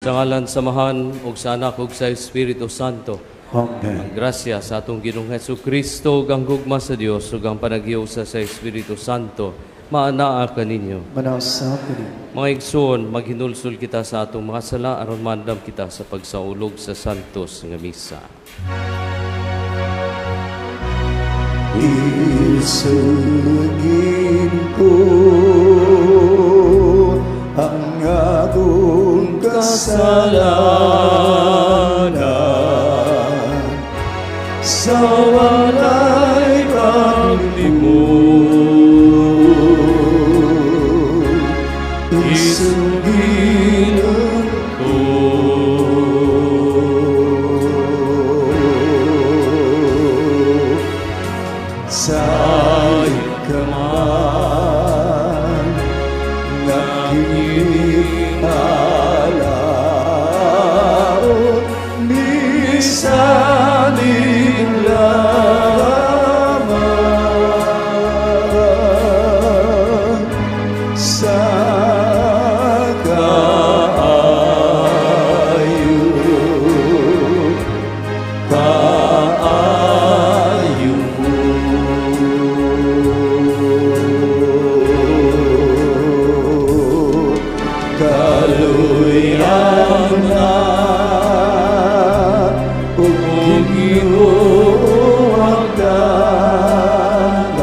Sa ngalan sa Amahan ug sa Anak ug sa Espiritu Santo. Amen. Ang grasya sa atong Ginoong Hesus Kristo ug ang gugma sa Dios ug ang panaghiusa sa Espiritu Santo maanaa kaninyo. Manasa kini. Mga igsoon, maghinulsol kita sa atong mga sala aron maandam kita sa pagsaulog sa santos nga misa. Isugin ko ang akong kasalanan sa walay paglimot. Isugin ko sa ikaman nakikalaot bisanin lamang sa kaayo kaayo mo. Kaluyan na ug Ginoo ang tanan.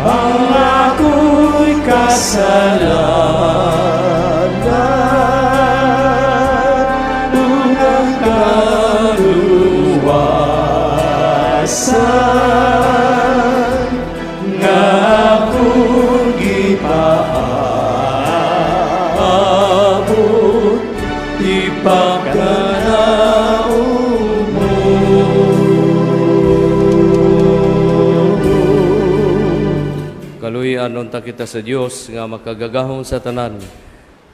Ang ako'y kasalanan ug ang kaluwasan nga akong gipaabot ipakanaog mo. Kaluyan unta kita sa Dios nga makagagahom sa tanan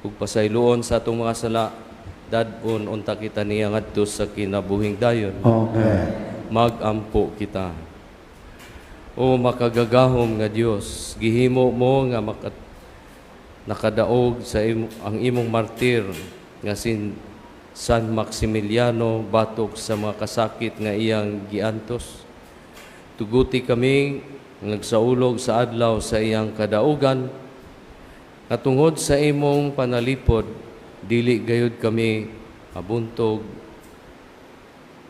ug pasayloon sa atong mga sala, dad-on unta kita niya ngadto sa kinabuhing dayon. Amen. Magampo kita. O makagagahom nga Dios, gihimo mo nga nakadaog sa ang imong martir nga sin San Maximiliano batok sa mga kasakit nga iyang giantos. Tuguti kami nagsaulog sa adlaw sa iyang kadaugan, nga tungod sa imong panalipod, dili gayud kami abuntog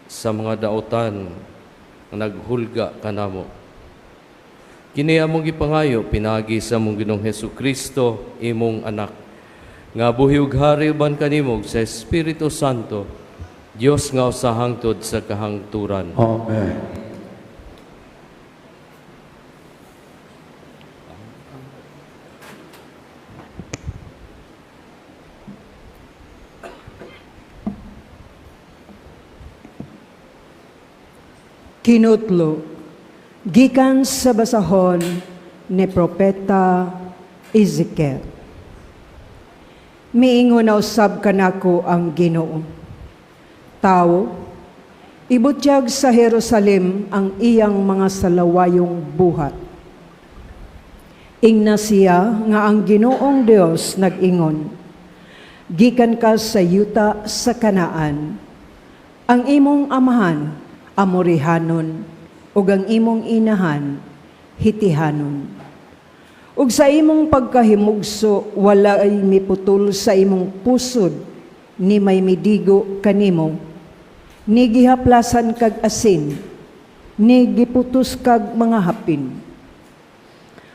sa mga daotan nga naghulga kanamo. Kini among gipangayo pinaagi sa among Ginoong Hesus Kristo, imong anak, nga buhi ug hari uban kanimo sa Espiritu Santo, Dios nga usa hangtod sa kahangturan. Amen. Kinutlo, gikan sa basahon ni Propeta Ezekiel. Miingon na usab kanako ang Ginoo. Tawo, ibutyag sa Jerusalem ang iyang mga salawayong buhat. Ingna siya nga ang Ginoong Dios nag-ingon, gikan ka sa yuta sa Kanaan, ang imong amahan Amorihanon ug ang imong inahan Hitihanon. Ug sa imong pagkahimugso wala ay miputol sa imong pusod ni may midigo kanimo, ni gihaplasan kag asin, ni giputos kag mga hapin.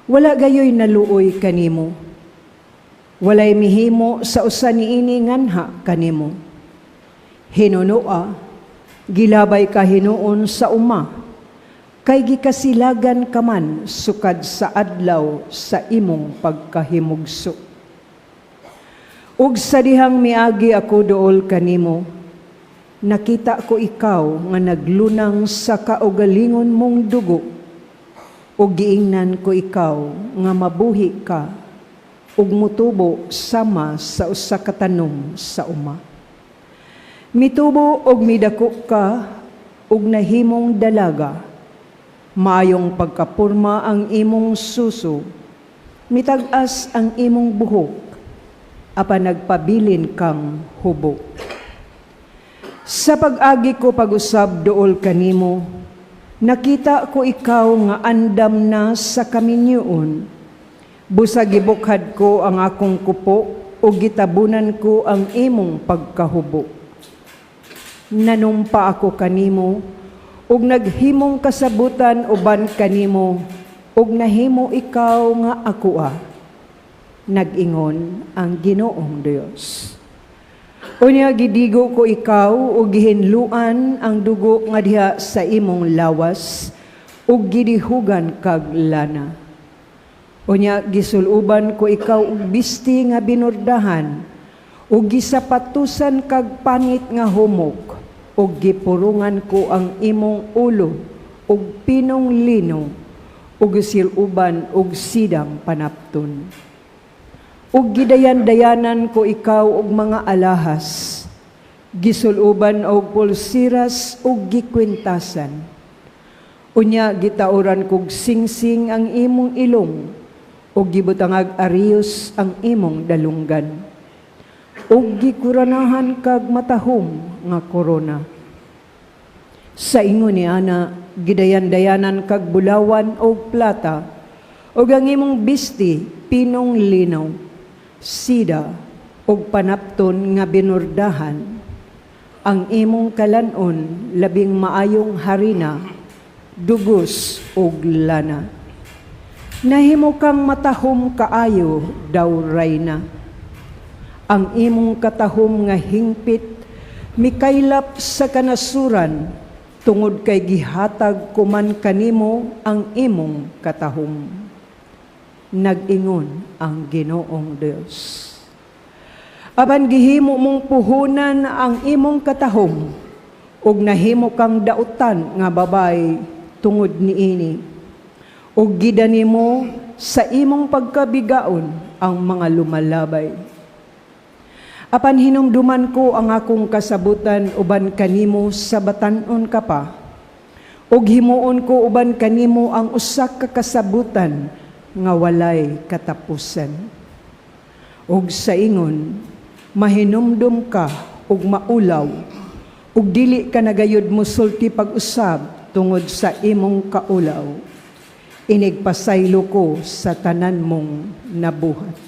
Wala gayoy naluoy kanimo. Walay mihimo sa usa niini nganha kanimo. Hinunoa, gilabay ka hinuon sa uma, kay gikasilagan ka man sukad sa adlaw sa imong pagkahimugso. Ug sa dihang miagi ako dool kanimo, nakita ko ikaw nga naglunang sa kaugalingon mong dugo, ug giingnan ko ikaw nga mabuhi ka, ug mutubo sama sa usa ka tanom sa uma. Mitubo og midako ka ug nahimong dalaga. Maayong pagkapurma ang imong suso, mitag-as ang imong buhok. apan nagpabilin kang hubo. Sa pag-agi ko pag-usab duol kanimo, nakita ko ikaw nga andam na sa kaminyoon. Busa gibukhad ko ang akong kupo ug gitabunan ko ang imong pagkahubo. Nanumpa ako kanimo ug naghimong kasabutan uban kanimo ug nahimo ikaw nga akoa. Nag-ingon ang Ginoong Dios. Unya gidigo ko ikaw ug gihinluan ang dugo nga diha sa imong lawas ug gidihugan kag lana. Unya gisuluban ko ikaw og bisti nga binordahan ug gisapatusan kag panit nga humok ug gipurungan ko ang imong ulo og pinong lino ug gisiluban og sidang panapton. Ug gidayan-dayanan ko ikaw og mga alahas, gisuluban og pulsiras ug gikwintasan. Unya gitaoran kog singsing ang imong ilong ug gibutangag ariyos ang imong dalunggan. Ug gikuranahan kag matahom nga korona. Sa ingon ni ana, gidayan-dayanan kag bulawan og plata ug ang imong bisti pinong lino, sida ug panapton nga binordahan. Ang imong kalanon labing maayong harina, dugos ug lana. Nahimo kang matahom kaayo daw rayna. Ang imong katahom nga hingpit mikaylap sa kanasuran tungod kay gihatag ko man kanimo ang imong katahom. Nag-ingon ang Ginoong Dios. Apan gihimo mong puhunan ang imong katahom ug nahimo kang dautan nga babay tungod niini. Ug gidani mo sa imong pagkabigaon ang mga lumalabay. Apan hinumduman ko ang akong kasabutan uban kanimo sa batan-on ka pa. Ug himuon ko uban kanimo ang usa ka kasabutan nga walay katapusan. Ug sa ingon, mahinumdum ka ug maulaw, ug dili ka nagayod mosulti pag-usab tungod sa imong kaulaw. Inigpasaylo ko sa tanan mong nabuhat.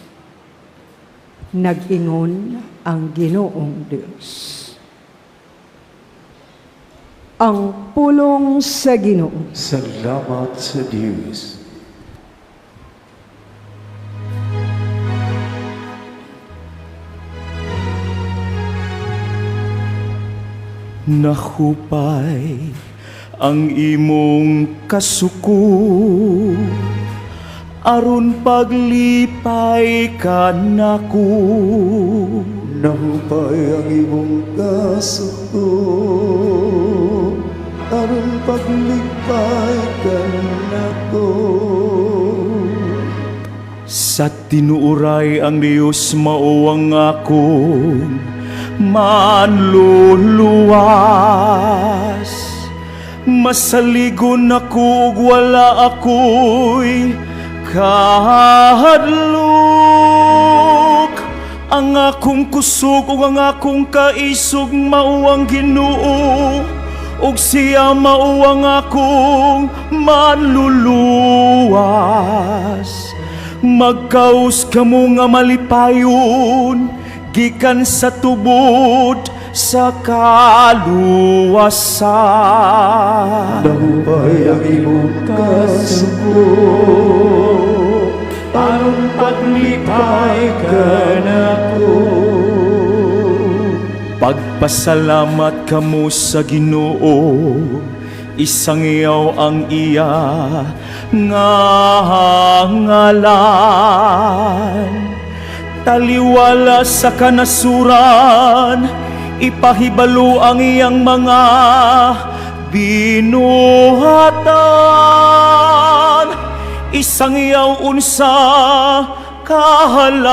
Nag-ingon ang Ginoong Dios. Ang pulong sa Ginoo. Salamat sa Diyos. Nahupay ang imong kasuko aron paglipay kanako. Nahupay ang imong kasuko aron paglipay kanako. Sa tinuoray ang Dios mao ang akong manluluwas. Masaligon ako ug wala ako'y kahadlok. Ang akong kusog ug ang akong kaisog mao ang Ginoo, ug siya mao ang akong manluluwas. Magkaus kamo nga malipayon gikan sa tubod sa kaluwasan. Nahupay ang imong kasuko aron paglipay kanako. Pagpasalamat kamo sa Ginoo, isangyaw ang iya nga ngalan. Taliwala sa kanasuran, ipahibalo ang iyang mga binuhatan. Isangyaw unsa kahalangdon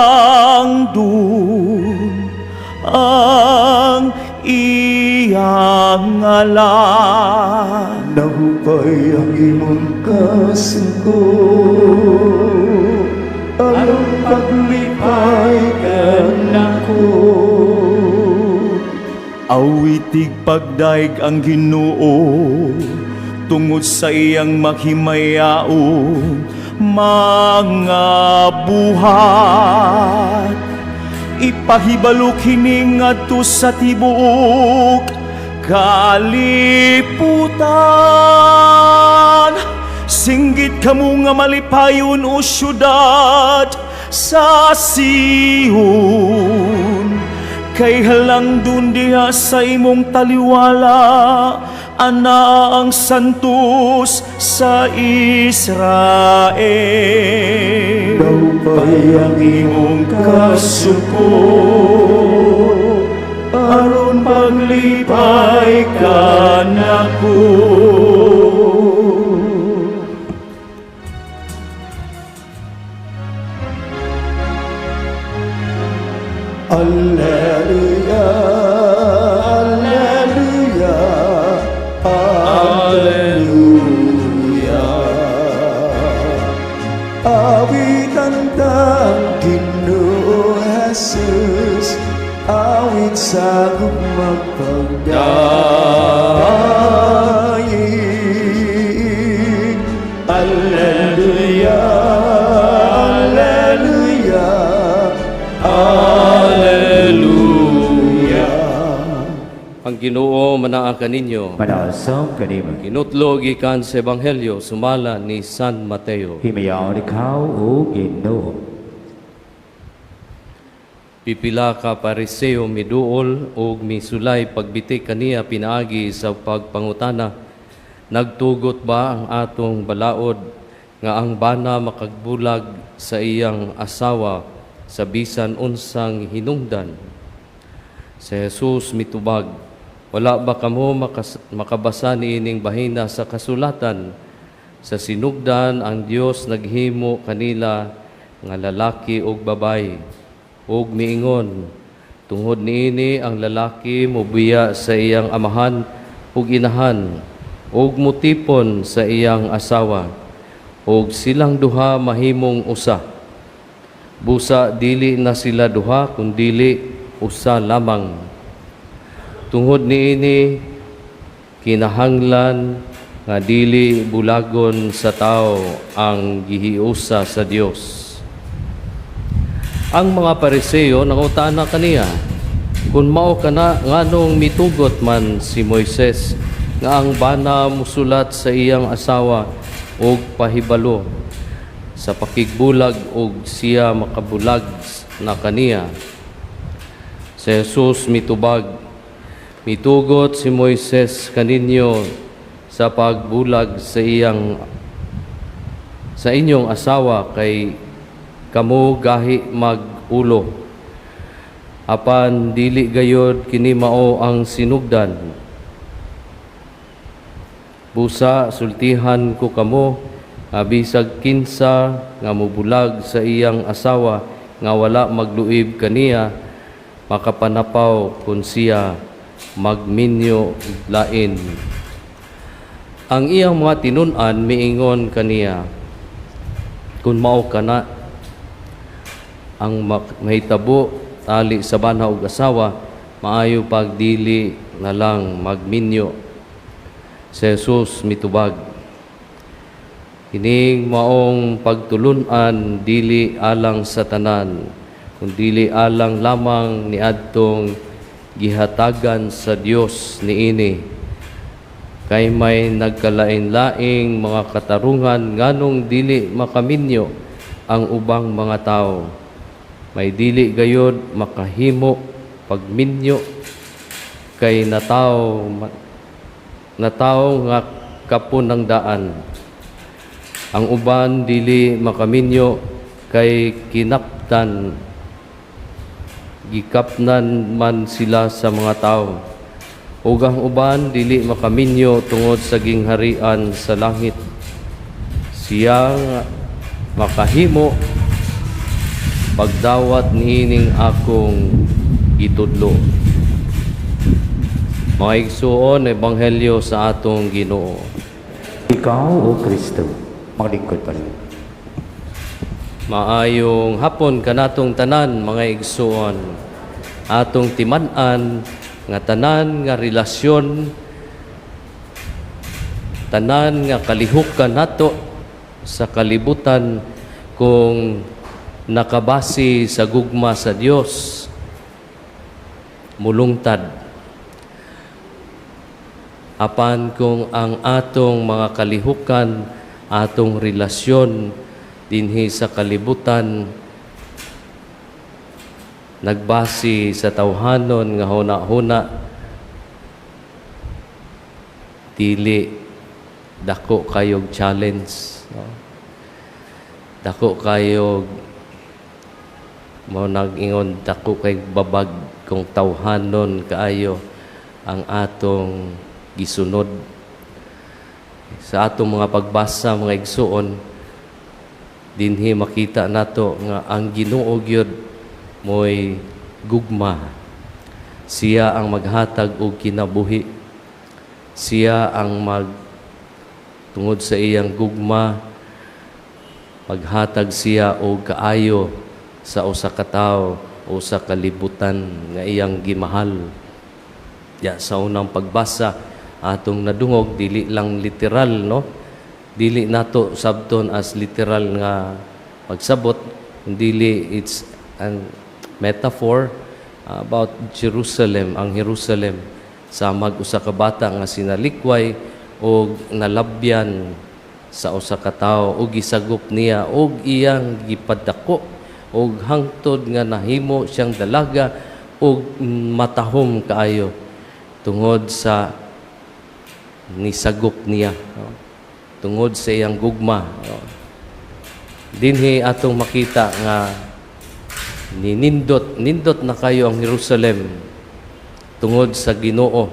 ang iyang ngalan. Nahupay ang imong kasuko Aron paglipay kanako. Awitig pagdaig ang Ginoo tungod sa iyang mahimayaong mga buhat. Ipahibalo kini ngadto sa tibuok kalibutan. Singgit kamo nga malipayon, o syudad sa Sion, kay halangdon diha sa imong taliwala anaa ang Santos sa Israel. Daupay ang imong kasuko aron paglipay kanako. Alleluia, Alleluia, Alleluia. Awitan tang Ginoo Jesus, awit sa gugmang pagdaig. Alleluia, Alleluia, Alleluia. Ang Ginoo manaa kaninyo. Manaa sab kanimo. Kinutlo gikan sa Ebanghelyo sumala ni San Mateo. Himayaon ikaw, o Ginoo. Pipila ka Pariseo miduol ug misulay pagbiti kaniya pinaagi sa pagpangutana, "Nagtugot ba ang atong balaod nga ang bana makagbulag sa iyang asawa sa bisan unsang hinungdan?" Si Jesus mitubag, "Wala ba kamo makabasa niining bahina sa kasulatan? Sa sinugdan ang Dios naghimo kanila nga lalaki ug babayi, ug miingon, 'Tungod niini ang lalaki mobiya sa iyang amahan ug inahan ug mutipon sa iyang asawa, ug silang duha mahimong usa. Busa dili na sila duha kundili usa lamang.' Tungod niini kinahanglan nga dili bulagon sa tao ang gihiusa sa Dios." Ang mga Pariseo nangutana kaniya, "Kung mao kana, nganong mitugot man si Moises nga ang bana musulat sa iyang asawa og pahibalo sa pakigbulag og siya makabulag na kaniya?" Si Jesus mitubag, "Mitugot si Moises kaninyo sa pagbulag sa inyong asawa kay kamo gahi mag-ulo. Apan dili gayod kini mao ang sinugdan. Busa sultihan ko kamo nga bisag kinsa nga mobulag sa iyang asawa nga wala magluib kaniya, makapanapaw kun siya magminyo lain." Ang iyang mga tinun-an miingon kaniya, "Kung mao kana ang mahitabo tali sa bana ug asawa, maayo pag dili na lang magminyo." Si Jesus mitubag, "Kining maong pagtulunan dili alang sa tanan, kundili alang lamang niadtong gihatagan sa Dios niini. Kay may nagkalain-laing mga katarungan nganong dili makaminyo ang ubang mga tawo. May dili gayod makahimo pagminyo kay natawo nga kapon ng daan. Ang uban dili makaminyo kay kinaptan gikapnan man sila sa mga tao. Ug ang uban dili makaminyo tungod sa gingharian sa langit. Siya nga makahimo pagdawat niining akong gitudlo." Mga igsuon, Ebanghelyo sa atong Ginoo. Ikaw, O Kristo, maglingkod pa rin. Maayong hapon kanatong tanan, mga igsuon. Atong timan-an nga tanan nga relasyon, tanan nga kalihukan nato sa kalibutan, kung nakabase sa gugma sa Dios, mulungtad. Apan kung ang atong mga kalihukan, atong relasyon dinhi sa kalibutan nagbase sa tawhanon nga huna-huna, dili, dako kayog challenge, no? Dako kayog mo nag-ingon, dako kay babag kung tawhanon kaayo ang atong gisunod. Sa atong mga pagbasa, mga igsuon, dinhi makita nato nga ang Ginoo gyud mo'y gugma. Siya ang maghatag og kinabuhi. Siya ang mag tungod sa iyang gugma, maghatag siya og kaayo sa usa ka tawo o sa kalibutan nga iyang gimahal. Ya sa unang pagbasa atong nadungog, dili lang literal, no, dili nato sabton as literal nga pagsabot, dili, it's an metaphor about Jerusalem. Ang Jerusalem samag usa ka bata nga sinalikway og nalabyan sa usa ka tawo og gisagop niya og iyang gipadako og hangtod nga nahimo siyang dalaga og matahom kaayo tungod sa nisagop niya, no? Tungod sa iyang gugma, no? Dinhi atong makita nga ninindot nindot na kayo ang Jerusalem tungod sa Ginoo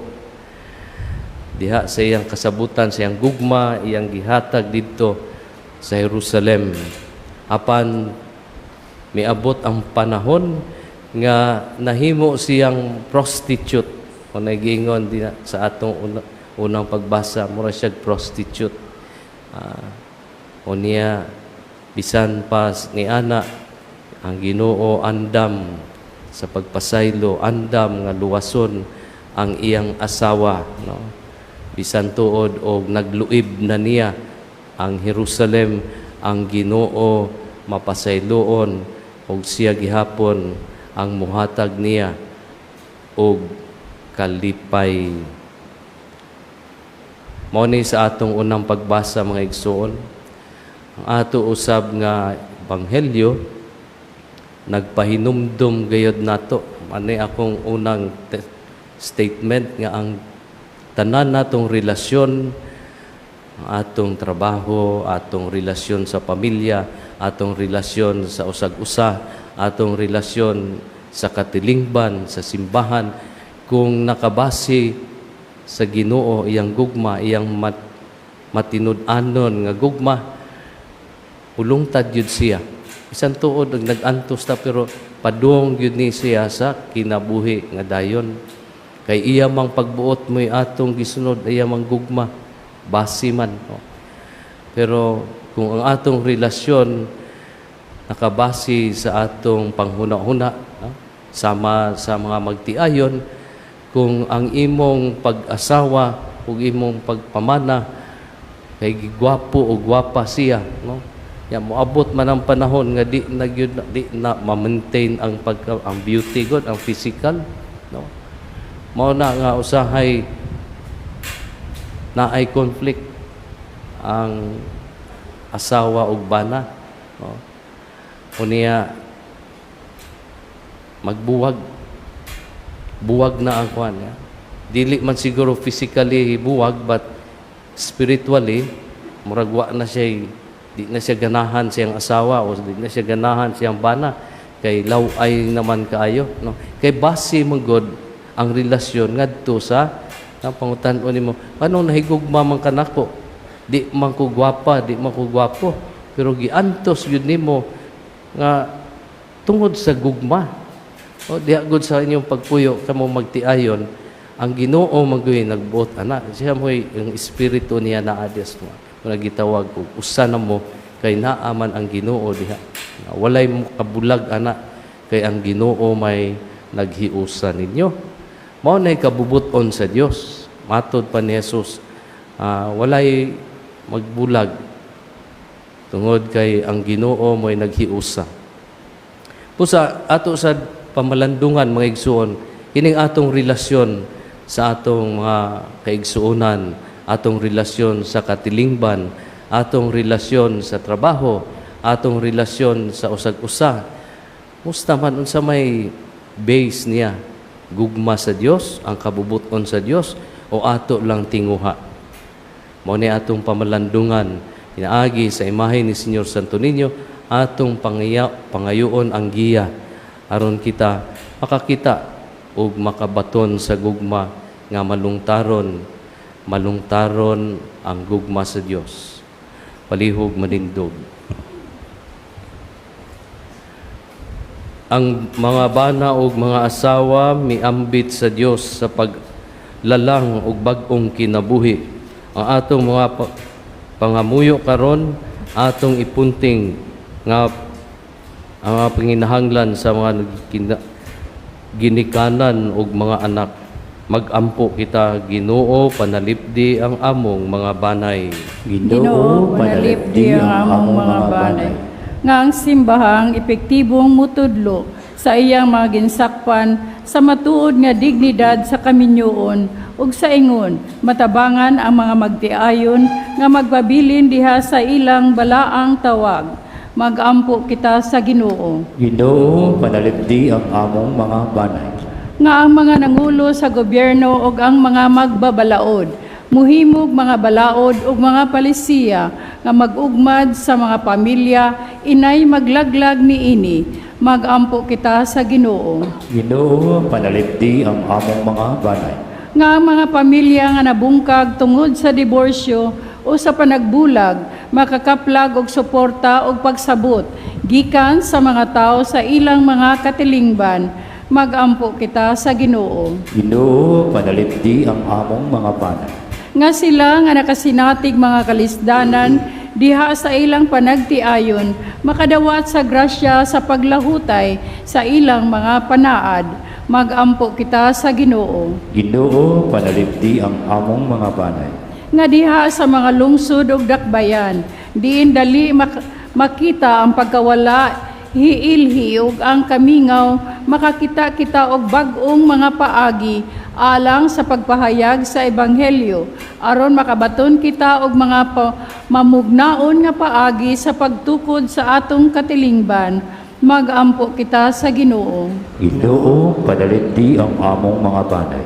diha sa iyang kasabutan, sa iyang gugma, iyang gihatag didto sa Jerusalem. Apan miabot ang panahon nga nahimo siyang prostitute o nagiingon din sa atong unang pagbasa, mura siya prostitute. Unya bisan pa ni ana, ang Ginoo andam sa pagpasaylo, andam nga luwason ang iyang asawa, no? Bisan tuod og nagluib na niya ang Jerusalem, ang Ginoo mapasayloon og siya gihapon ang muhatag niya og kalipay. Mao ni sa atong unang pagbasa, mga igsoon. Ang ato usab nga ebanghelyo nagpahinumdum gayod nato. Ani akong unang statement nga ang tanan natong relasyon, ang atong trabaho, atong relasyon sa pamilya, atong relasyon sa usag-usa, atong relasyon sa katilingban, sa simbahan, kung nakabase sa Ginoo, iyang gugma, iyang matinud-anon nga gugma, ulungtad yun siya. Bisan tuod ang nag-antos ta, pero padung yun ni siya sa kinabuhi nga dayon. Kay iya mang pagbuot mo'y atong gisunod, iya mang gugma, basi man. No? Pero kung ang atong relasyon nakabase sa atong panghuna-huna, no? Sama sa mga magtiayon, kung ang imong pag-asawa ug imong pagpamana kay gigwapo o gwapa siya, no? Ya moabot man ang panahon nga di na gyud, di na ma-maintain ang pagka, ang beauty god, ang physical, no? Mao na nga usahay naay conflict ang asawa ug bana, no? Unya magbuwag buwag na ang kwan ya. Dili man siguro physically buwag, but spiritually murag wa na siya, di na siya ganahan siyang asawa o di na siya ganahan siyang bana kay law-ay naman kaayo, no? Kay base man god ang relasyon ngadto sa na pangutan-on nimo, anong nahigugma man kanako, di man ko gwapa, di man ko gwapo, pero giantos gyud nimo nga tungod sa gugma. O diha gud sa inyong pagpuyo kamo magtiayon, ang Ginoo man gyud nagbuot ana. Siya mo'y ang espiritu niya naa diya mo. Kung gitawag og usa na mo kay naa man ang Ginoo diha. Walay kabulag ana kay ang Ginoo may naghiusa ninyo. Mao nay kabubut-on sa Dios. Matod pa ni Jesus, walay magbulag tungod kay ang Ginoo mo'y naghiusa. Pusa ato sa pamalandungan, mga igsuon, kining atong relasyon sa atong mga kaigsuonan, atong relasyon sa katilingban, atong relasyon sa trabaho, atong relasyon sa usag-usa. Musta man, unsa may base niya? Gugma sa Dios, ang kabubuton sa Dios, o ato lang tinguha? Mao ni atong pamalandungan pinaagi sa imahe ni Señor Santo Niño, atong pangayoon ang giya aron kita makakita ug makabaton sa gugma nga malungtaron, malungtaron ang gugma sa Dios. Palihog manindog. Ang mga bana ug mga asawa miambit sa Dios sa paglalang ug bag-ong kinabuhi. Ang atong mga pangamuyo karon, atong ipunting nga ang mga panginahanglan sa mga ginikanan ug mga anak. Magampo kita. Ginoo, panalipdi ang among mga banay. Ginoo, Panalipdi ang among mga banay. Nga ang simbahang epektibong mutudlo sa iyang mga ginsakpan sa matuod nga dignidad sa kaminyoon ug sa ingon matabangan ang mga magtiayon nga magpabilin diha sa ilang balaang tawag. Magampo kita sa Ginoo. Ginoo, panalipdi ang among mga banay. Nga ang mga nangulo sa gobyerno ug ang mga magbabalaod muhimog mga balaod ug mga palisiya nga mag-ugmad sa mga pamilya, inay maglaglag niini. Magampo kita sa Ginoo. Ginoo, panalipdi ang among mga banay. Nga ang mga pamilya nga nabungkag tungod sa diborsyo o sa panagbulag makakaplag og suporta og pagsabot gikan sa mga tawo sa ilang mga katilingban. Magampo kita sa Ginoo. Ginoo, panalipdi ang among mga banay. Nga sila nga nakasinatig mga kalisdanan diha sa ilang panagtiayon makadawat sa grasya sa paglahutay sa ilang mga panaad. Magampo kita sa Ginoo. Ginoo, panalipdi ang among mga banay. Nga diha sa mga lungsod ug dakbayan diin dali makita ang pagkawala, hiilhi ug ang kamingaw, makakita kita og bag-ong mga paagi alang sa pagpahayag sa ebanghelyo aron makabaton kita og mga mamugnaon nga paagi sa pagtukod sa atong katilingban. Magampo kita sa Ginoo. Ginoo, panalipdi ang among mga banay.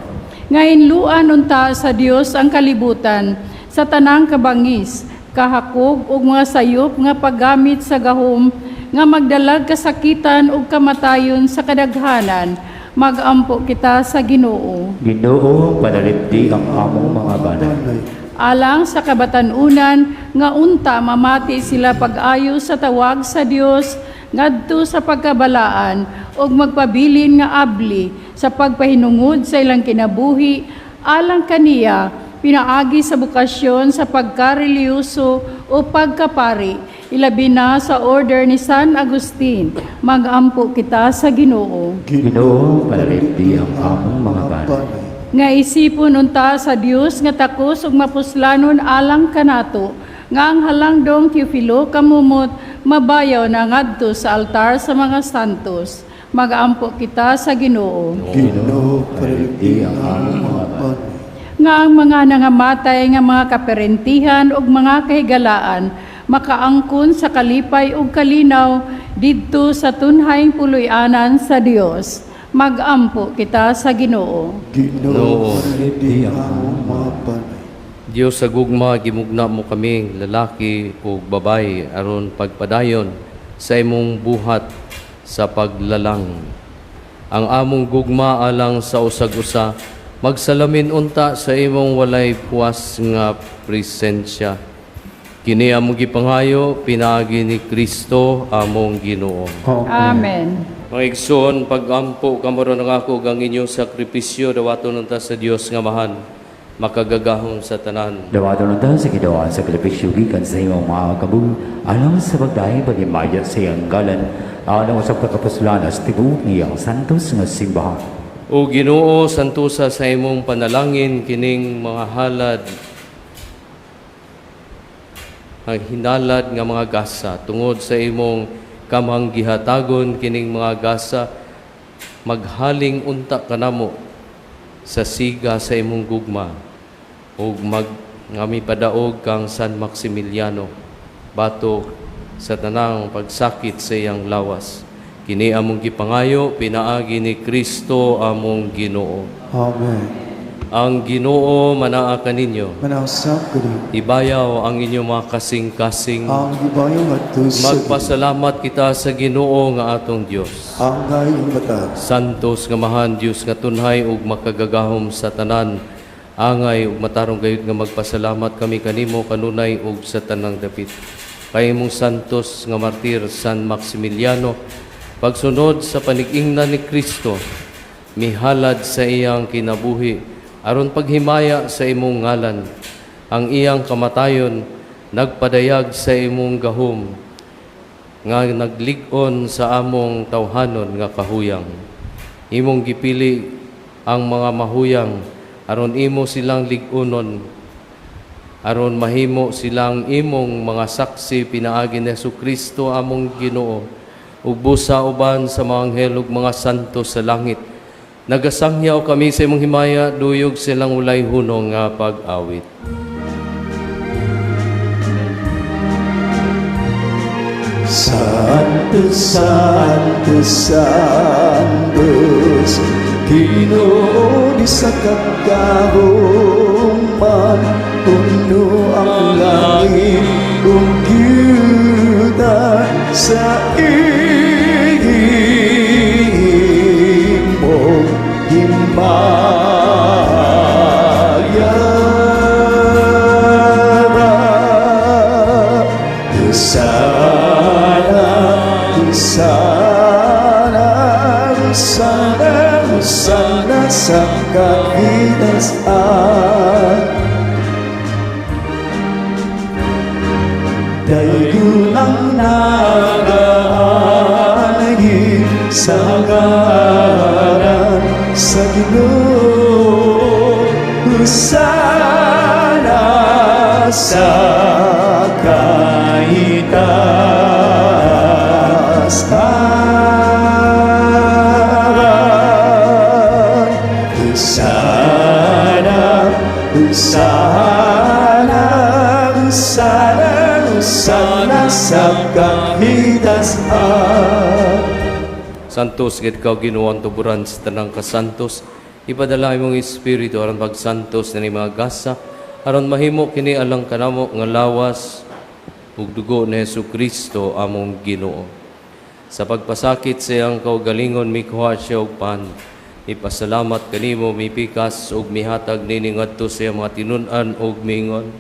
Nga hinluan unta sa Dios ang kalibutan sa tanang kabangis, kahakog ug mga sayop nga paggamit sa gahom nga magdalag kasakitan ug kamatayon sa kadaghanan. Magampo kita sa Ginoo. Ginoo, panalipdi ang among mga banay. Alang sa kabatan-unan nga unta mamati sila pag-ayo sa tawag sa Dios ngadto sa pagkabalaan ug magpabilin nga abli sa pagpahinungod sa ilang kinabuhi alang kaniya pinaagi sa bokasyon sa pagkareliyoso o pagkapari, ilabi na sa order ni San Agustin. Magampo kita sa Ginoo. Ginoo, panalipdi ang among mga banay. Nga isipon unta sa Dios nga takos ug mapuslanon alang kanato nga ang halangdong Teofilo Camomot mabayaw na ngadto sa altar sa mga santos. Magampo kita sa Ginoo. Ginoo, panalipdi ang among mga banay. Nga ang mga nangamatay nga mga kaperentihan ug mga kahigalaan makaangkon sa kalipay ug kalinaw didto sa tunhayng puloy-anan sa Dios. Magampo kita sa Ginoo. Ginoo, panalipdi ang among mga banay. Dios sa gugma, gimugna mo kaming lalaki ug babaye aron pagpadayon sa imong buhat sa paglalang. Ang among gugma alang sa usag-usa magsalamin unta sa imong walay puwas nga presensya. Kini among gipangayo pinaagi ni Kristo among Ginoo. Amen. Mga igsoon, pag-ampo kamo ron ang ako ug ang inyong sakripisyo dawaton unta sa Dios nga Amahan. Makagagahom sa tanan. Dawaton unta sa Ginoo ang sakripisyo gikan sa imong mga kamot alang sa pagdaig paghimaya sa iyang ngalan, alang usab ka sa tibuok niyang santos nga simbahan. O Ginoo, santusa sa imong panalangin kining mga halad, ang hinalad nga mga gasa. Tungod sa imong kamang gihatagon kining mga gasa, maghaling unta kanamo sa siga sa imong gugma ug mag nga mipadaog kang San Maximiliano batok sa tanang pagsakit sa iyang lawas. Kini among gipangayo pinaagi ni Kristo among Ginoo. Amen. Ang Ginoo manaa kaninyo. Manausap kaniyo. Ibayaw ang inyong mga kasing-kasing. Ang gibayo ngadto sa Ginoo. Magpasalamat kita sa Ginoo nga atong Dios. Angay ug matarong. Santos nga Amahan, Dios nga tunhay ug makagagahom sa tanan. Angay ug matarong gayud nga magpasalamat kami kanimo kanunay ug sa tanang dapit. Kay imong santos nga martir San Maximiliano, pagsunod sa panig-ingnan ni Kristo, mihalad sa iyang kinabuhi aron paghimaya sa imong ngalan. Ang iyang kamatayon nagpadayag sa imong gahom nga naglig-on sa among tawhanon nga kahuyang. Imong gipili ang mga mahuyang aron imo silang lig-unon, aron mahimo silang imong mga saksi pinaagi ni Kristo among Ginoo. Ug busa uban sa mga anghel ug mga santo sa langit, nagasangyaw kami sa imong himaya duyog silang walay hunong nga pag-awit. Santo, Santo, Santos, Ginoo sa kagahuman, puno ang langit ug yuta sa imong himaya. Hosana, Hosana, Hosana, Hosana sa kahitasan. Daygon ang nagaanhi sa ngalan sa Ginoo. Hosana sa kahitasan. Hosana, Hosana, Hosana, Hosana sa kahitasan. Santos gid ka, Ginoo, ang tuburan sa tanang kasantos. Ipadala imong Espiritu aron pagsantos ni mga gasa, aron mahimo kini alang kanamo nga lawas ug dugo ni Hesus Kristo among Ginoo. Sa pagpasakit sa iyang kaugalingon, mikuha siya og pan. Ipasalamat kanimo, mipikas ug mihatag nini ngadto sa iyang mga tinun-an ug miingon: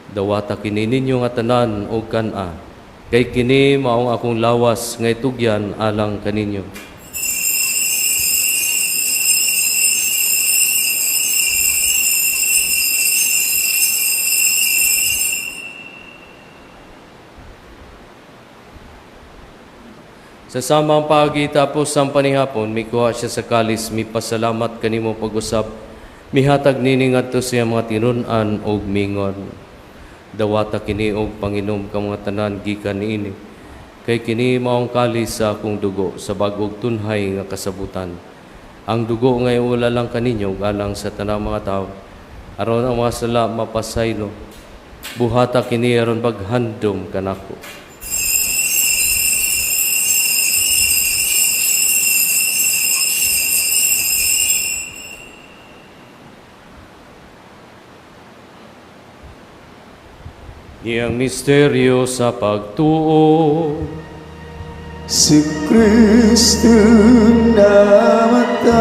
"Dawata kini ninyo nga tanan og kan-a, kay kini maong akong lawas nga itugyan alang kaninyo." Sa samang paagi, tapos ang panihapon, mikuha siya sa kalis, mipasalamat kanimo pag-usab, mihatag nini ngadto sa iyang mga tinun-an og mingon: "Dawata kini og panginom ka mga tanan gikan niini, kay kini maong kalis sa akong dugo sa bag-ong tunhay nga kasabutan. Ang dugo nga iula lang kaninyo ug alang sa tanang mga tawo aron ang mga sala mapasaylo. Buhata kini aron paghandom kanako." Iyang misteryo sa pagtuo. Si Kristo namatay,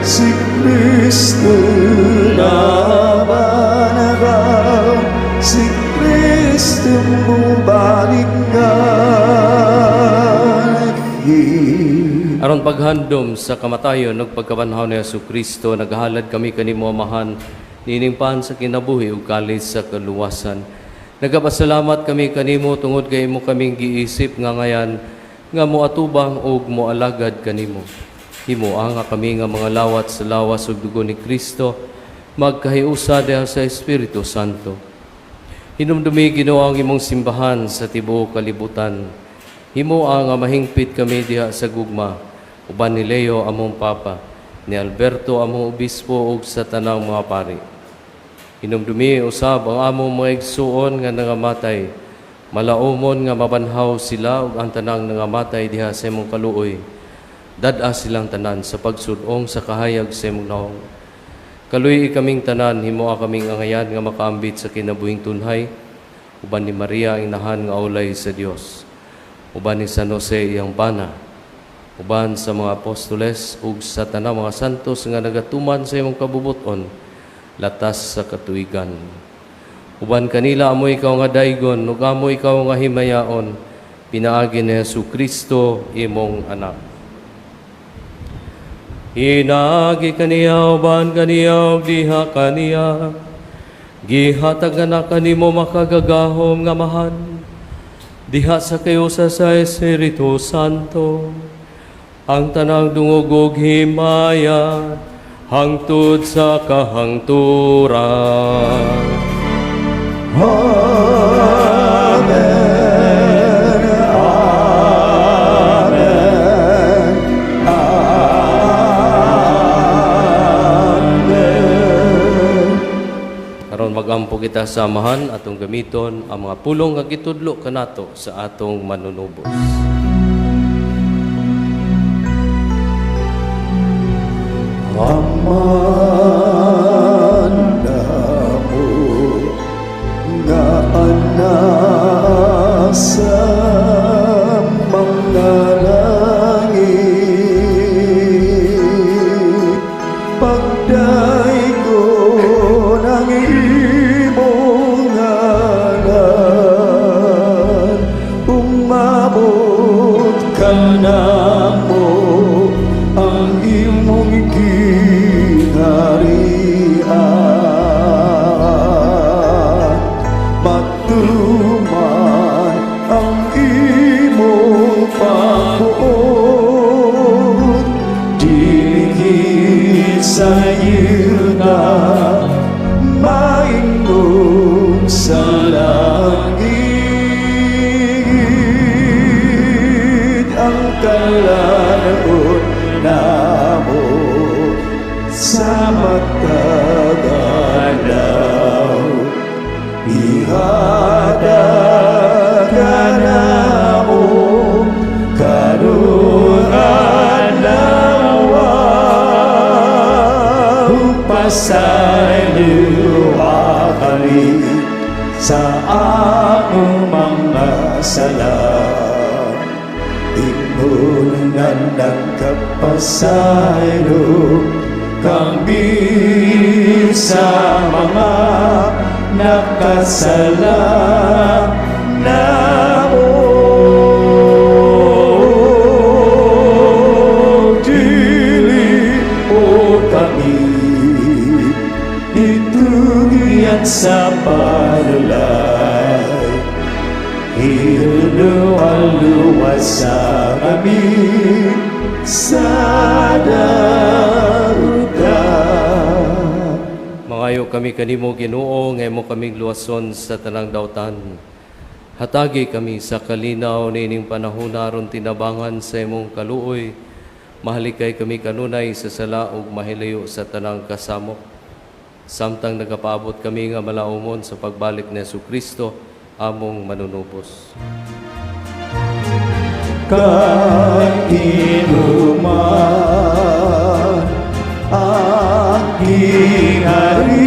si Kristo nabanhaw, si Kristo mubalik nganhi. Aron Aron paghandom sa kamatayon ug pagkabanhaw ni Hesus Kristo, naghalad kami kanimo, Amahan, niining pan sa kinabuhi ug kalis sa kaluwasan. Nagapasalamat kami kanimo tungod kay imo kaming giisip nga angayan nga moatubang ug moalagad kanimo. Himoa nga kami nga mga lawat sa lawas ug dugo ni Kristo magkahiusa diha sa Espiritu Santo. Hinumdumi, Ginoo, ang imong simbahan sa tibuok kalibutan. Himoa nga mahingpit kami diha sa gugma uban ni Leo among Papa, ni Alberto among obispo ug sa tanang mga pari. Hinumdumi usab ang among mga igsuon nga nangamatay. Malaumon nga mabanhaw sila ug ang tanang nangamatay diha sa imong kaluoy. Dad-a silang tanan sa pagsud-ong sa kahayag sa imong nawong. Kaluy-i kaming tanan, himoa kaming angayan nga makaambit sa kinabuhing tunhay, uban ni Maria Inahan nga aulay sa Dios. Uban ni San Jose iyang bana, uban sa mga apostoles ug sa tanang mga santos nga nagatuman sa imong kabubuton, latas sa katuigan. Uban kanila amo ikaw nga daygon, ug amo ikaw nga himayaon, pinaagi ni Hesus Kristo imong anak. Pinaagi kaniya, uban kaniya, ug diha kaniya, gihatag na kanimo makagagahom nga Amahan, diha sa kahiusa sa Espiritu Santo, ang tanang dungog ug himaya, hangtod sa kahangturan. Amen. Amen. Amen. Karon magampo kita sa Amahan, atong gamiton ang mga pulong nga gitudlo kanato sa atong manunubos. Amahan namo nga anaa sa mga langit, pagdaygon ang imong ngalan, umabot kanamo ang imong gingharian, matuman ang imong pagbuot dinhi sa yuta maingong sa langit. Ang kalan-on namo sa matag adlaw ihatag kanamo karong adlaw, pasayloa kami sa among mga sala, ingon nga nagkapasaylo kami sa mga nakasala namo. Dili mo kami itugyan sa panulay, Luwasa kami sa dautan. Mangayo kami kanimo, Ginoo, nga imo kaming luwason sa tanang dautan. Hatagi kami sa kalinaw niining panahon aron tinabangan sa imong kaluoy. Mahalikay kami kanunay sa sala ug mahilayo sa tanang kasamok, samtang nagapaabot kami nga malaumon sa pagbalik ni Hesus Kristo among manunubos. Kay tinuman ang gingharian,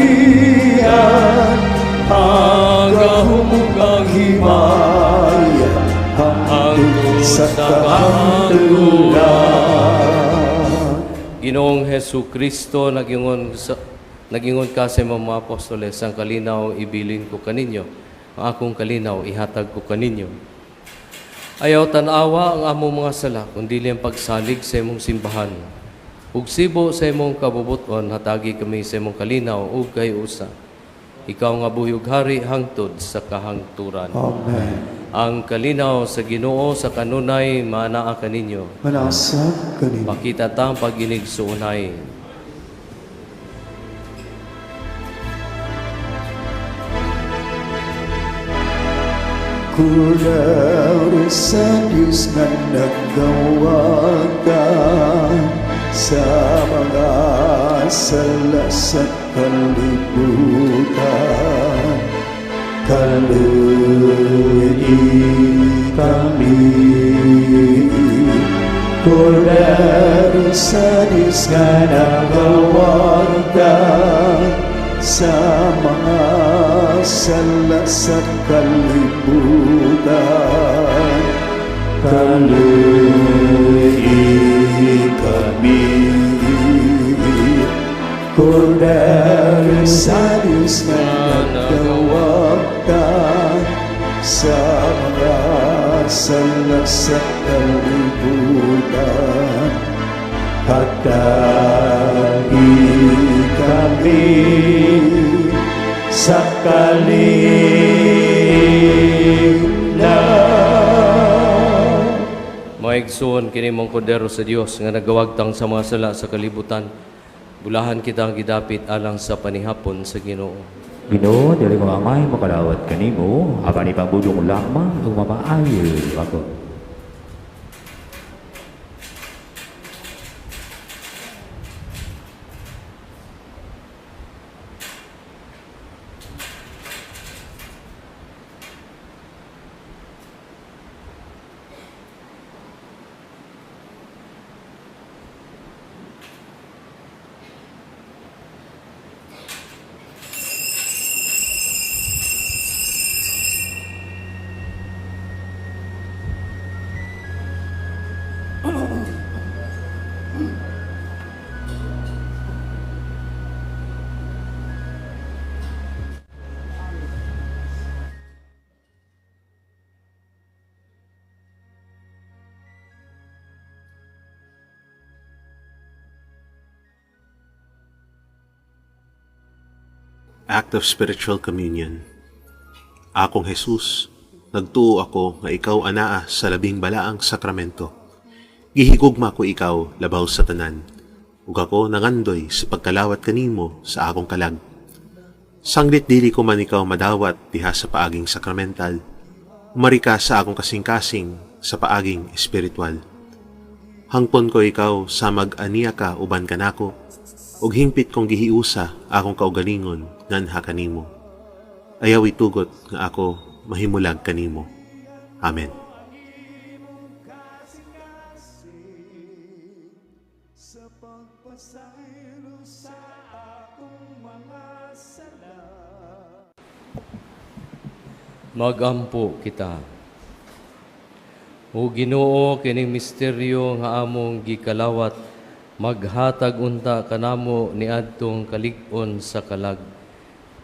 ang gahom ug ang himaya, hangtod sa kahangturan. Ginoong Hesus Kristo, nagingon ka sa imong mga apostoles, "Ang kalinaw ibilin ko kaninyo, ang akong kalinaw ihatag ko kaninyo." Ayaw tan-awa ang among mga sala, kundi ang pagsalig sa imong simbahan. Ug sibo sa imong kabubuton, hatagi kami sa imong kalinaw ug kay-usa. Ikaw nga buhi ug hari hangtod sa kahangturan. Amen. Ang kalinaw sa Ginoo sa kanunay maanaa kaninyo. Manasab kanimo. Pakita ta ang pag-inig suunay. Kordero sa Diyos nga nagawagtang sa mga sala sa kalibutan. Kaluoyi kami. Kordero sa Diyos nga nagawagtang sa mga sala sa kalibutan. Kaluoyi kami. Kordero sa Diyos nga nagawagtang sa mga sala sa kalibutan. Hatagi kami sa kalinaw. Maigsoon kini mong kordero sa Dios nga nagawagtang sa mga sala sa kalibutan. Bulahan kita ang gidapit alang sa panihapon sa Ginoo. Ginoo, dili ko angay makalawat kanimo, apan ipabudong lamang ug mamaayo ako. Act of Spiritual Communion. Akong Jesus, nagtuo ako nga ikaw anaa sa labing balaang sakramento. Gihigugma ko ikaw labaw sa tanan, ug ako nangandoy sa pagkalawat kanimo sa akong kalag. Sanglit dili ko man ikaw madawat diha sa paaging sakramental, umari ka sa akong kasing-kasing sa paaging espiritual. Hangpon ko ikaw sa mag-aniya ka uban kanako, ug hingpit kong gihiusa akong kaugalingon nganha kanimo. Ayaw itugot nga ako mahimulag kanimo. Amen. Magampo kita. O Ginoo, kining misteryo nga among gikalawat, maghatag unta kanamo niadtong kalig-on sa kalag.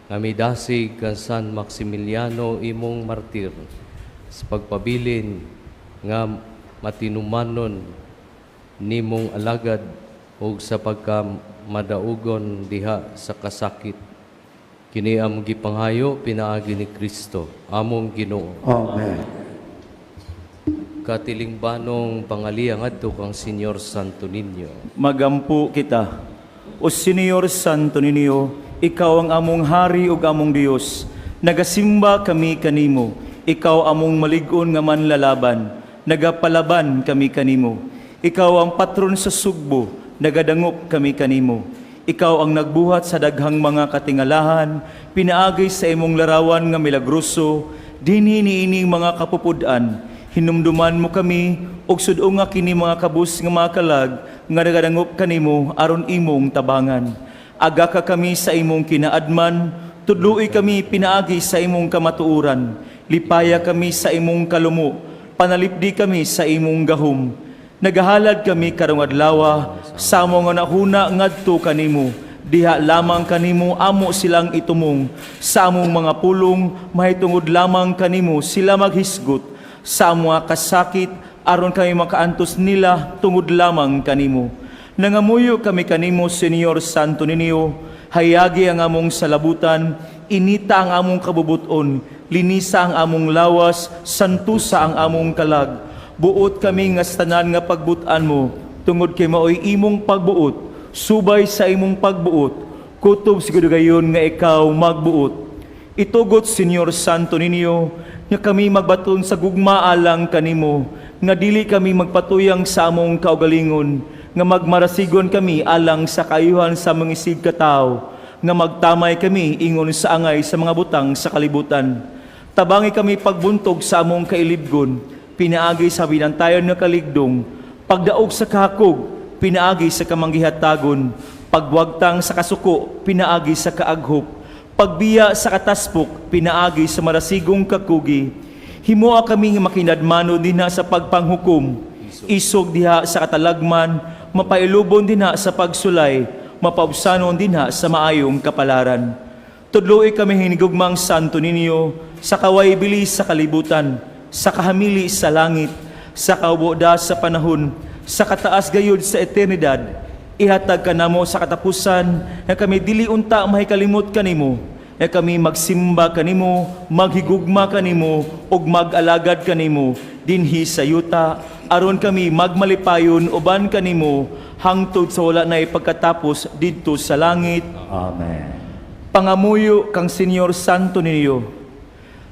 Nga midasig kang San Maximiliano imong martir sa pagpabilin nga matinumanon nimong alagad ug sa pagka madaugon diha sa kasakit. Kini among gipanghayo pinaagi ni Kristo, among Ginoo. Amen. Katilingbanong pangaliya ngadto kang Senyor Santo Niño. Magampo kita. O Senyor Santo Niño, ikaw ang among hari ug among Dios. Nagasimba kami kanimo. Ikaw among malig-on nga manlalaban. Nagapalaban kami kanimo. Ikaw ang patron sa Sugbo. Nagadangop kami kanimo. Ikaw ang nagbuhat sa daghang mga katingalahan, pinaagay sa imong larawan nga milagroso, dinhi niining mga kapupud-an. Hinumduman mo kami ug sud-unga kini mga kabus nga mga kalag nga nagadangop kanimo aron imong tabangan. Aga ka kami sa imong kinaadman, tudloi kami pinaagi sa imong kamatuoran. Lipaya kami sa imong kalumo, panalipdi kami sa imong gahom. Nagahalad kami karong adlaw sa among nga nahuna ngadto kanimo. Diha lamang kanimo amo silang itumong. Sa among mga pulong mahitungod lamang kanimo sila maghisgot. Sa among kasakit aron kami makaantos nila tungod lamang kanimo. Nangamuyo kami kanimo, Senyor Santo Niño, hayagi ang among salabutan, inita ang among kabubuton, linisa ang among lawas, santusa ang among kalag. Buot kami nga sa tanan nga pagbutan mo, tungod kay maoy imong pagbuot, subay sa imong pagbuot, kutob siguro gayon nga ikaw magbuot. Itugot, Senyor Santo Niño, nga kami magbaton sa gugma alang kanimo, nga dili kami magpatuyang sa among kaugalingon, nga magmarasigon kami alang sa kaayuhan sa mga isig katawo, nga magtamay kami ingon sa angay sa mga butang sa kalibutan. Tabangi kami pagbuntog sa among kailibgon, pinaagi sa binantayon nga kaligdong, pagdaog sa kahakog, pinaagi sa kamanggihatagon, pagwagtang sa kasuko, pinaagi sa kaaghop, pagbiya sa kataspok, pinaagi sa marasigong kakugi. Himoa kami nga makinadmano dinha sa pagpanghukom, isog diha sa katalagman, mapailubon dinha sa pagsulay, mapaubsanon dinha sa maayong kapalaran. Tudloi kami hinigugmang Santo Niño sa kaway bili sa kalibutan, sa kahamili sa langit, sa kauboda sa panahon, sa kataas gayud sa eternidad. Ihatag kanamo sa katapusan nga kami dili unta mahikalimot kanimo, nga kami magsimba kanimo, maghigugma kanimo ug mag-alagad kanimo dinhi sa yuta, aron kami magmalipayon uban kanimo hangtod sa wala nay pagkatapos didto sa langit. Amen. Pangamuyo kang Senyor Santo Niño,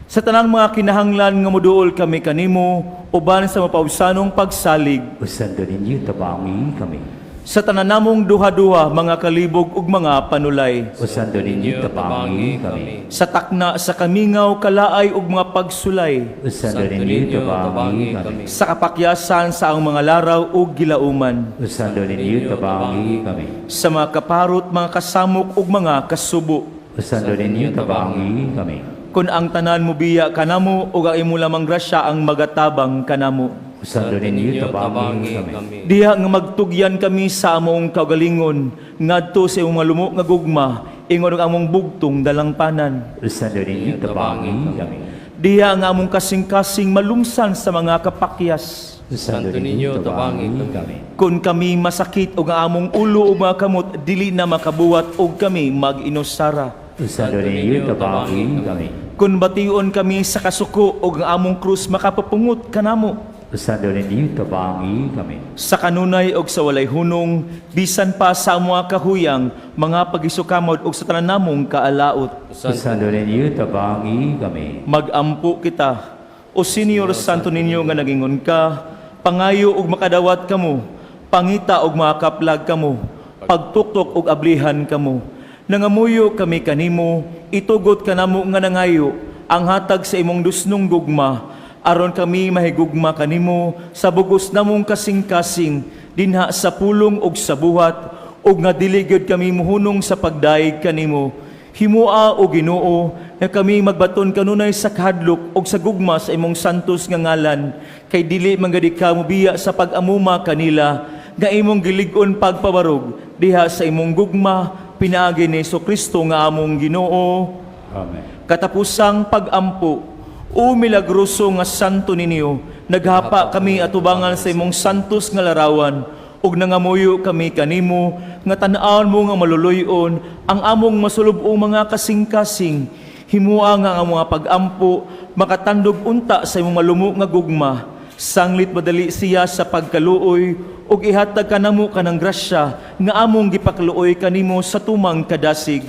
sa tanang mga kinahanglan nga moduol kami kanimo uban sa mapaubsanong pagsalig. O Santo Niño, tabangi kami. Sa tanan namong duha-duha, mga kalibog ug mga panulay. O Santo Niño, tabangi kami. Sa takna sa kamingaw, kalaay ug mga pagsulay. O Santo Niño, tabangi kami. Sa kapakyasan sa ang mga laraw ug gilauman. O Santo Niño, tabangi kami. Sa mga kaparot, mga kasamok ug mga kasubo. O Santo Niño, tabangi kami. Kun ang tanan mobiya kanamo ug ang imo lamang grasya ang magatabang kanamo. O Santo Niño, tabangi kami. Diha nga magtugyan kami sa among kaugalingon ngadto sa imong malumo nga gugma, ingon ang among bugtong dalangpanan. O Santo Niño, tabangi kami. Diha nga among kasing-kasing malumsan sa mga kapakyas. O Santo Niño, tabangi kami. Kun kami masakit ug ang among ulo ug mga kamot dili na makabuhat ug kami mag-inusara. O Santo Niño, tabangi kami. Kun bation kami sa kasuko ug ang among krus makapapungot kanamo. O Santo Niño, tabangi kami. Sa kanunay og sa walay hunong, bisan pa sa mga kahuyang, mga pagisukamod og sa tanan namong kaalaot. O Santo Niño, tabangi kami. Magampo kita. O Senyor Santo Niño nga nagingon ka, pangayo og makadawat kamo, pangita og makaplag kamo, pagtuktok og ablihan kamo. Nangamuyo kami kanimo, itugot kanamo nga nangayo ang hatag sa imong dusnong gugma, aron kami mahigugma kanimo sa bugos namong kasing-kasing dinha sa pulong ug sa buhat, ug nga dili gyud kami muhunong sa pagdayeg kanimo. Himoa, o Ginoo, nga kami magbaton kanunay sa kahadlok ug sa gugma sa imong santos nga ngalan, kay dili man gani ka mobiya sa pag-amuma kanila nga imong gilig-on pagpabarog diha sa imong gugma, pinaagi ni Kristo nga among Ginoo. Amen. Katapusang pag-ampo. O milagroso nga Santo Niño, naghapa kami atubangan sa imong santos nga larawan, ug nangamuyo kami kanimo nga tan-awon mo nga maluluyon ang among masulub-ong mga kasing-kasing. Himoa nga ang mga pag-ampo makatandog unta sa imong malumo nga gugma. Sanglit madali siya sa pagkaluoy, ug ihatag kanamo kanang grasya nga among gipakaluoy kanimo sa tumang kadasig.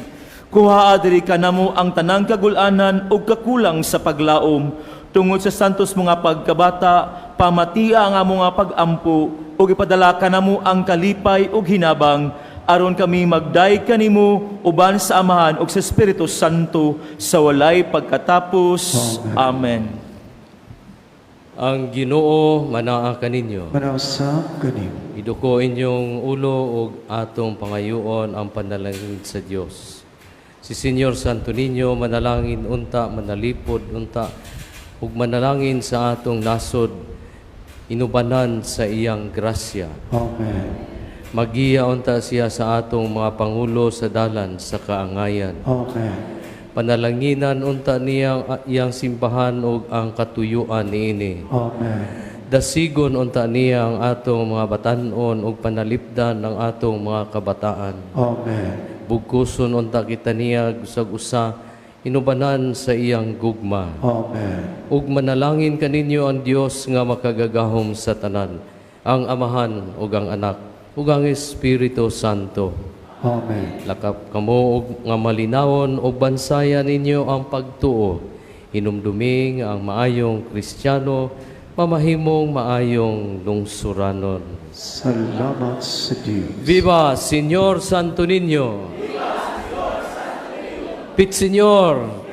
Kuhaa diri kanamo ang tanang kagulanan ug kakulang sa paglaom. Tungod sa santos mga pagkabata, pamatia ang among nga pag-ampo ug ipadala kanamo ang kalipay ug hinabang, aron kami magdayeg kanimo uban sa Amahan ug sa Espiritu Santo sa walay pagkatapos. Amen. Ang Ginoo manaa kaninyo. Manausap kanimo. Iduko inyong ulo ug atong pangayoon ang panalangin sa Dios. Si Senyor Santo Niño manalangin unta, manalipod unta, ug manalangin sa atong nasod, inubanan sa iyang grasya. Amen. Magiya unta siya sa atong mga pangulo sa dalan sa kaangayan. Amen. Panalanginan unta niya ang iyang simbahan ug ang katuyuan niini. Amen. Dasigon unta niya ang atong mga batan-on ug panalipdan ang atong mga kabataan. Amen. Bugkuson unta kita niya usag usa inubanan sa iyang gugma. Amen. Ug manalangin kaninyo ang Dios nga makagagahom sa tanan, ang Amahan ug ang Anak ug ang Espiritu Santo. Amen. Lakap kamo og nga malinawon ug bansayan ninyo ang pagtuo. Hinumdumi nga ang maayong Kristiyano mamahimong maayong lungsuranon. Salamat sa Diyos. Viva Señor Santo Niño! Viva Pit Señor!